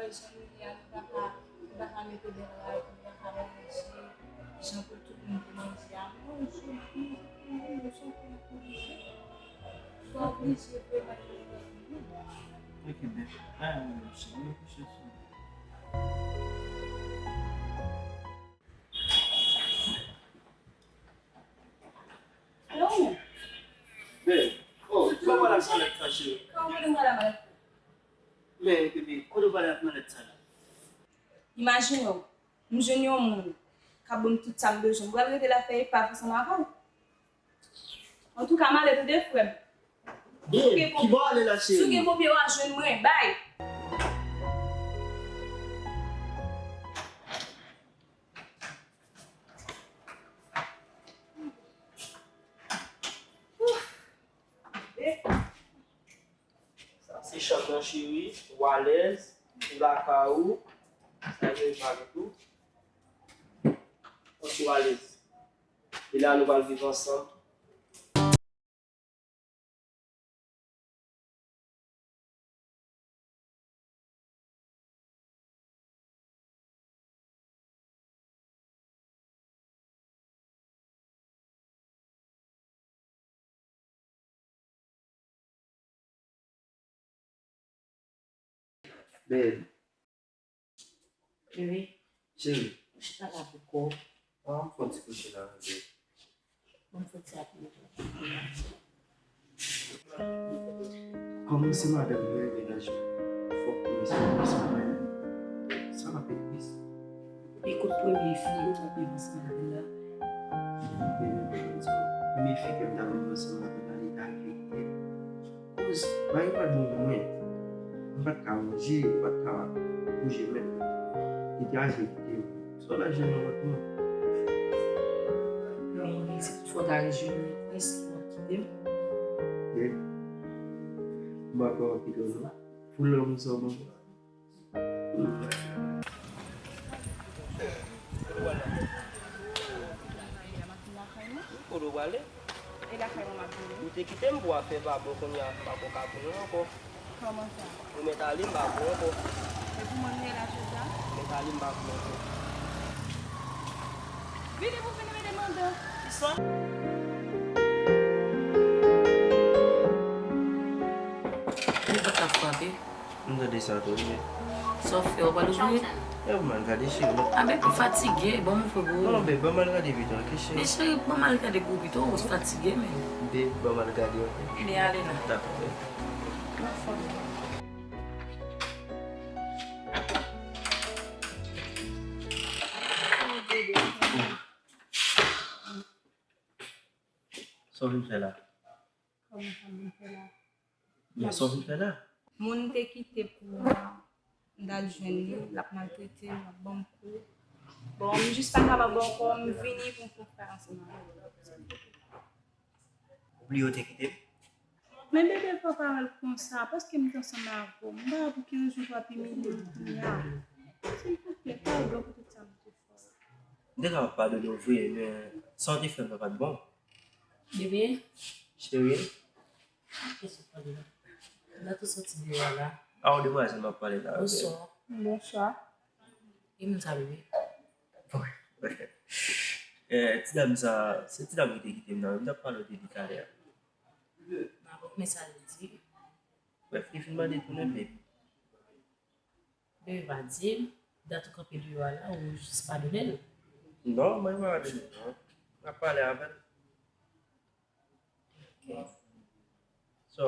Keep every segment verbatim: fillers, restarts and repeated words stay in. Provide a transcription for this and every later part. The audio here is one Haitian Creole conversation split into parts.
Jan nou ye a, nou pa ka, nou pa ka mete bèl rad, nou pa ka manje jan pou tout moun te manje a. Non, nou sou, nou, nou, nou sou, nou sou. Fò oblije vre manje. Ok, bèl. Ah, mwen, se mwen ki chèche. Alò, men. Men, oh, kòman w pral ak malèt sa, cheri? Kòman w pral ak malèt? Men, bebe, kote w pral ak malèt sa la? Imajine w, m jwenn yon moun k ap ban m tout sa m bezwen. M pral rete la fè epav ansanm avè w. Antouka, m ale tande, frè m. Babe, ki bò w ale la, cheri? Si w gen ponpye, w a jwenn mwen. Bay! Sa se chanm nan, cheri. Ou alèz, ou lakay ou. Sa gen pa gen tou. Ou alèz. E la, nou pral viv ansanm. Babe. Bebe. Cheri. Ou chita la pou kò w. An, fè yon ti kouche la, bebe. Ban m fè ti apel. Kòman se madanm mwen, mennaj mwen? Fòk pou mesye yo pase mwen. Sa va fè tris. Ekout premye fi yo t ap viv ansanm avè l la. Premye fi ke m t ap viv ansanm avè l la, li t ap viv. Koz, bagay pa t bon pou mwen. M pa t ka manje, m pa t ka bouje menm. Li te aji kite m. Sa w ta jwenn nan kont mwen? Men, si toutfwa w ta rejwenn mwen, èske w ap kite m? Men, m pa kwè w ap kite m non. Pou lanmou sa w ban mwen. Kote w prale? E lakay mwen m ap vini. Ou te kite m pou afè pa bon, kounye a m pa ko ka vini ankò. Kòman sa? Ou mèt ale, m pa vini ankò. E pou mwen m ye la jodi a? Ou mèt ale, m pa vini ankò. Vini pou vini mete mandan. Kisa? Li pa t ap frape. M tande sa tou, wi. Sa w fè, w pa louvri? E, m al gade, cheri. A, bebe, m fatige, ban m ouvri pou ou. Non, bebe, ban m al gade pito, ok, cheri? Men cheri, ban m al gade pou ou pito, ou fatige, men. Bebe, ban m al gade, ok? Men ale la. Dakò, bebe. Sa w vin fè la? Kòman sa m vin fè la? Men sa w vin fè la? Moun te kite pou mwen, m t al jwenn li, l ap maltrete m, l ap ban m kou. Bon, m jis pa kapab ankò, m vini pou m fè yon frè ansanm avè l. Ou bliye w te kite m? Men bebe, fò pa wè l konsa, paske m t ansanm avè w. M pa wè pou ki rezon pou w ap imilye m kounye a. Silvouplè, padon pou tout sa m te fè w. M te kapab padone w vre, men sa w te fè m nan pa t bon. Bebe. Cheri. Kèso pale la? Dat ou soti deyò a la? A, yon demwazèl m ap pale la avè l. Bonswa. Bonswa. E moun sa, bebe? Eh, ti dam sa, se ti dam ki te kite m nan, m t ap pale w de li talè a. Mwen pa konprann sa li di. Brèf, li fin mande tounen, bebe. Bebe pa di m, dat ou kanpe deyò a la, ou jis padone l? Non, mwen pa padone l, non. M ap pale avè l. Ok. So,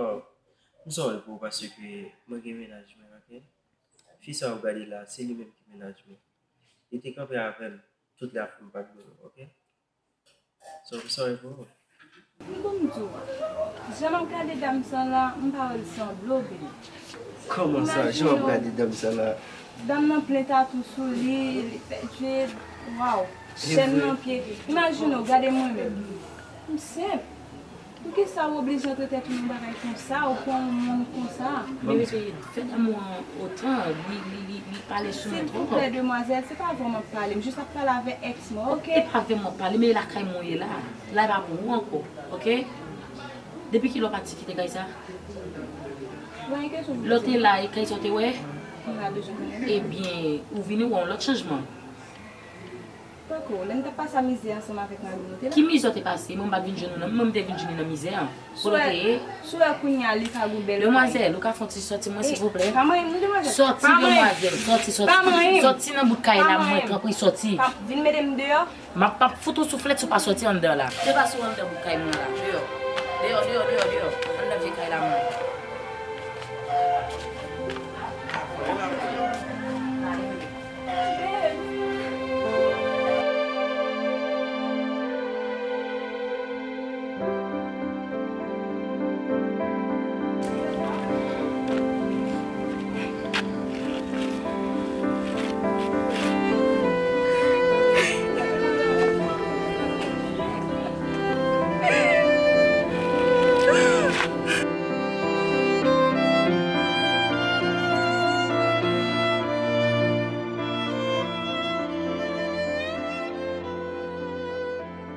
m sòri pou ou paske mwen gen mennaj mwen, ok? Fi sa ou gade la, se li menm ki mennaj mwen. Li te kanpe avè m tout lè a pou m pa t gen, ok? So, m sòri pou ou. Bon, m di w, jan m ap gade dam sa la, m pa wè l sanble w, bebe. Kòman sa, jan w ap gade dam sa la? Dam nan plen tatou sou li, li fè djed, waw, chèn nan pye. Imajine w, gade mwen menm. M senp. Poukisa w oblije antre tèt ou nan bagay konsa, ou pran yon moun konsa? Men bebe, fè damou an otan, li, li, li, li pale sou mwen twòp. Silvouplè, demwazèl, se pa avè w m ap pale, m jis ap pale avè èks mwen, ok? E pa avè mwen w ap pale, men e lakay mwen w ye la. La e pa pou ou ankò, ok? Depi kilè w pati kite kay sa? Lè w te la, e kay sa w te wè? Mwen bezwen konnen. Ebyen, ou vini wè yon lòt chanjman. Tankou, lè m t ap pase a mizè ansanm avèk mari m, nou te la. Ki mizè w te pase? Mwen m pa t vin jwenn ou nan, mwen m te vin jwenn ou nan mizè an. Kote w te ye? Si w wè kounye a li ka gou bèl. Demwazèl, ou ka fè yon ti sòti mwen silvouplè? Pa manyen m, non, demwazèl. Sòti, demwazèl, sòti, sòti. Sòti nan bout kay la, mwen, tanpri, sòti. Vin mete m deyò. M ap, m ap fout ou souflèt si w pa sòti anndan la. Te pase w anndan bout kay mwen la. Deyò. Deyò, deyò, deyò, deyò. Anndan vye kay la, mwen.